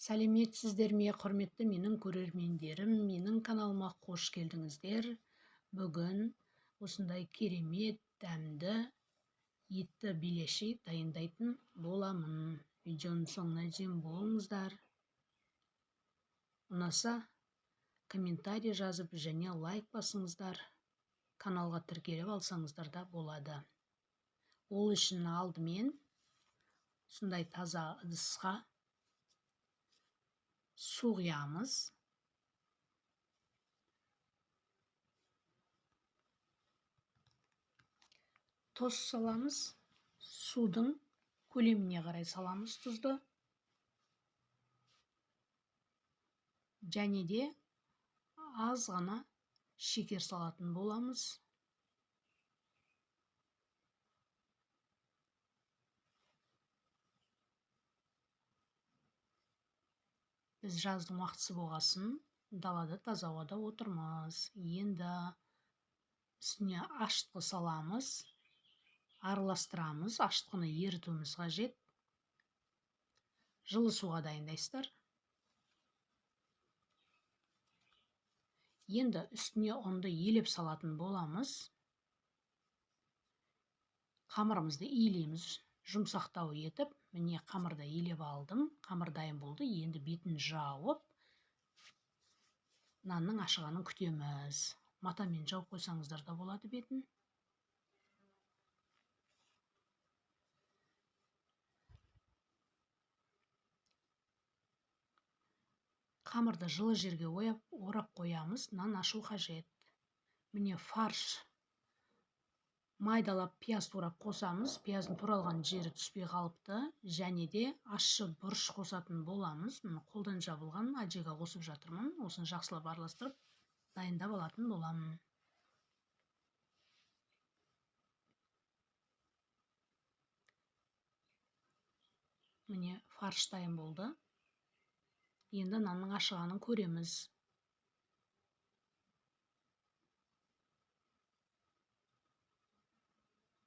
Сәлеметсіздер ме, құрметті менің көрермендерім, менің каналыма қош келдіңіздер. Бүгін осындай керемет дәмді етті беляши дайындайтын боламын. Видеоның соңына дейін болыңыздар. Ұнаса комментарий жазып және лайк басыңыздар. Каналға тіркеліп алсаңыздар да болады. Ол үшін алдымен осындай таза ыдысқа су құямыз. Тұз саламыз. Судың көлеміне қарай саламыз тұзды. Және де аз ғана шекер салатын боламыз. Біз жаздың уақытысы болғасын далада таза ауада отырмыз. Енді үстіне ашытқы саламыз, араластырамыз. Ашытқыны ерітуіміз қажет. Жылы суға дайындайсыздар. Енді үстіне ұнды елеп салатын боламыз. Қамырымызды илейміз, жұмсақтау етіп. Міне қамырды илеп алдым. Қамыр дайын болды. Енді бетін жауып, нанның ашығанын күтеміз. Матамен жауып қойсаңыздар да болады бетін. Қамырды жылы жерге орап қоямыз. Нан ашу қажет. Міне фарш майдалап пияз турап қосамыз. Пияздың туралған жері түспей қалыпты. Және де ащы бұрыш қосатын боламыз. Міне қолдан жабылған аджига қосып жатырмын. Осыны жақсылап араластырып дайындап алатын боламын. Міне фарш дайын болды. Енді нанның ашығанын көреміз.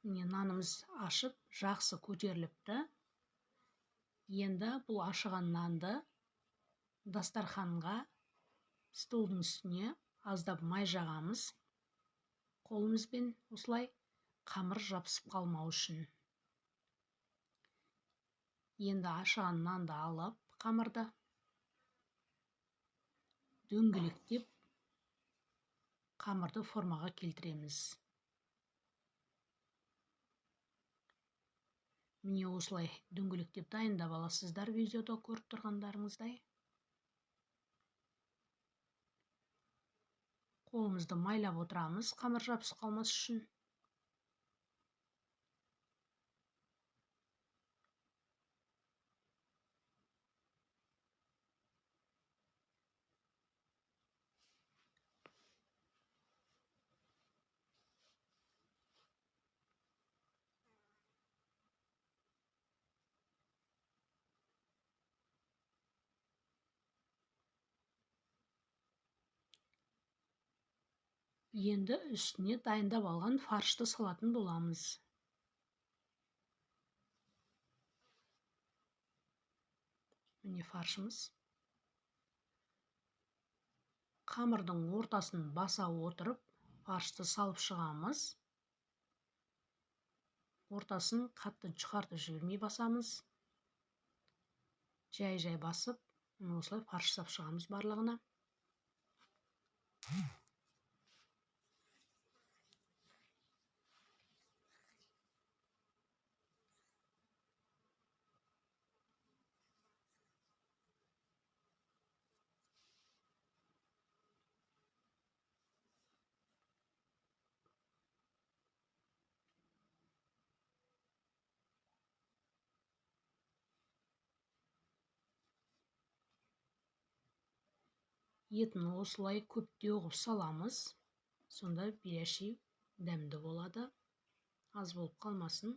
Міне нанымыз ашып, жақсы көтеріліпті. Енді бұл ашыған нанды дастарханға, столдың үстіне аздап май жағамыз. Қолымызбен осылай қамыр жабысып қалмау үшін. Енді ашыған нанды алып, қамырды дөңгелектеп қамырды формаға келтіреміз. Міне осылай дөңгелектеп дайындап аласыздар, видеода көріп тұрғандарыңыздай. Қолымызды майлап отырамыз, қамыр жабысып қалмас үшін. Енді үстіне дайындап алған фаршты салатын боламыз. Міне фаршымыз. Қамырдың ортасын баса отырып, фаршты салып шығамыз. Ортасын қатты жұқартып жібермей басамыз. Жай-жай басып, осылай фарш салып шығамыз барлығына. Етін осылай көптеу қылып саламыз. Сонда беляши дәмді болады. Аз болып қалмасын.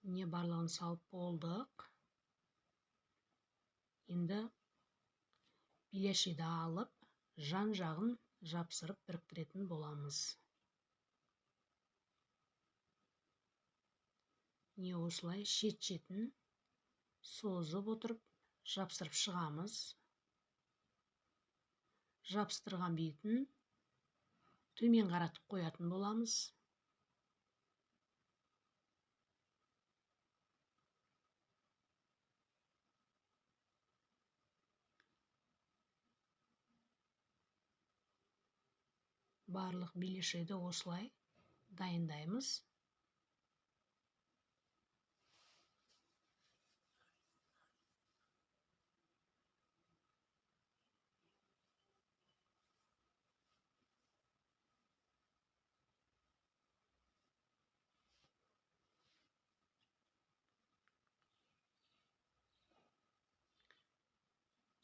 Міне барлығын салып болдық. Енді беляшиді алып, жан-жағын жапсырып біріктіретін боламыз. Міне, осылай шет-шетін созып отырып жапсырып шығамыз. Жапсырған бетін төмен қаратып қоятын боламыз. Барлық беляшиді осылай дайындаймыз.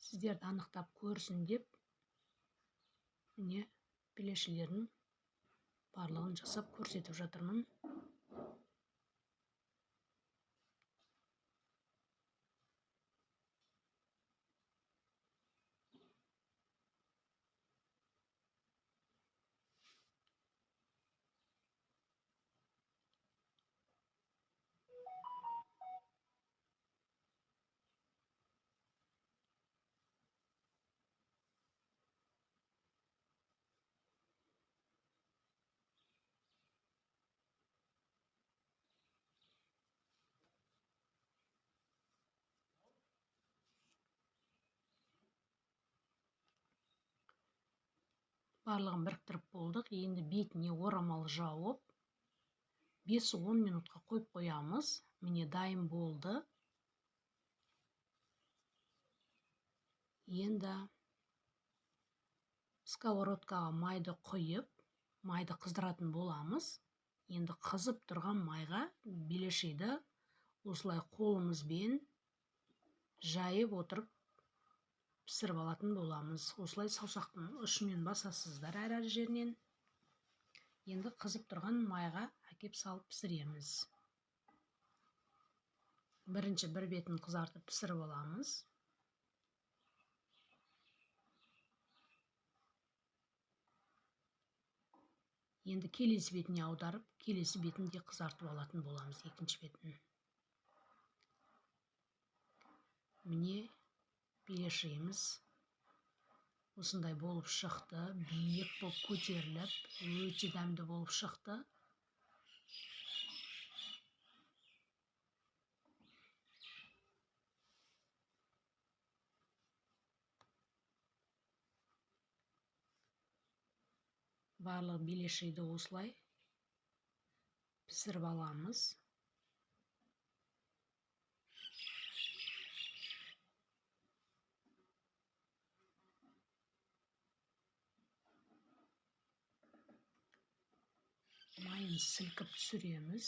Сіздерді анықтап көрсін деп, міне, беляшилердің барлығын жасап көрсетіп жатырмын. Барлығын біріктіріп болдық. Енді бетіне орамал жауып, 5-10 минутқа қойып қоямыз. Міне, дайын болды. Енді сковородкаға майды құйып, майды қыздыратын боламыз. Енді қызып тұрған майға беляшиді осылай қолымызбен жайып отырып пісіріп алатын боламыз. Осылай саусақтың ұшымен басасыздар әр жерінен. Енді қызып тұрған майға әкеп салып пісіреміз. Бірінші бір бетін қызартып пісіріп аламыз. Енді келесі бетіне аударып, келесі бетін де қызартып алатын боламыз, екінші бетін. Міне, беляшиіміз осындай болып шықты, биік болып көтеріліп, өте дәмді болып шықты. Барлық беляшиді осылай пісіріп аламыз. Майын сілкіп түсіреміз.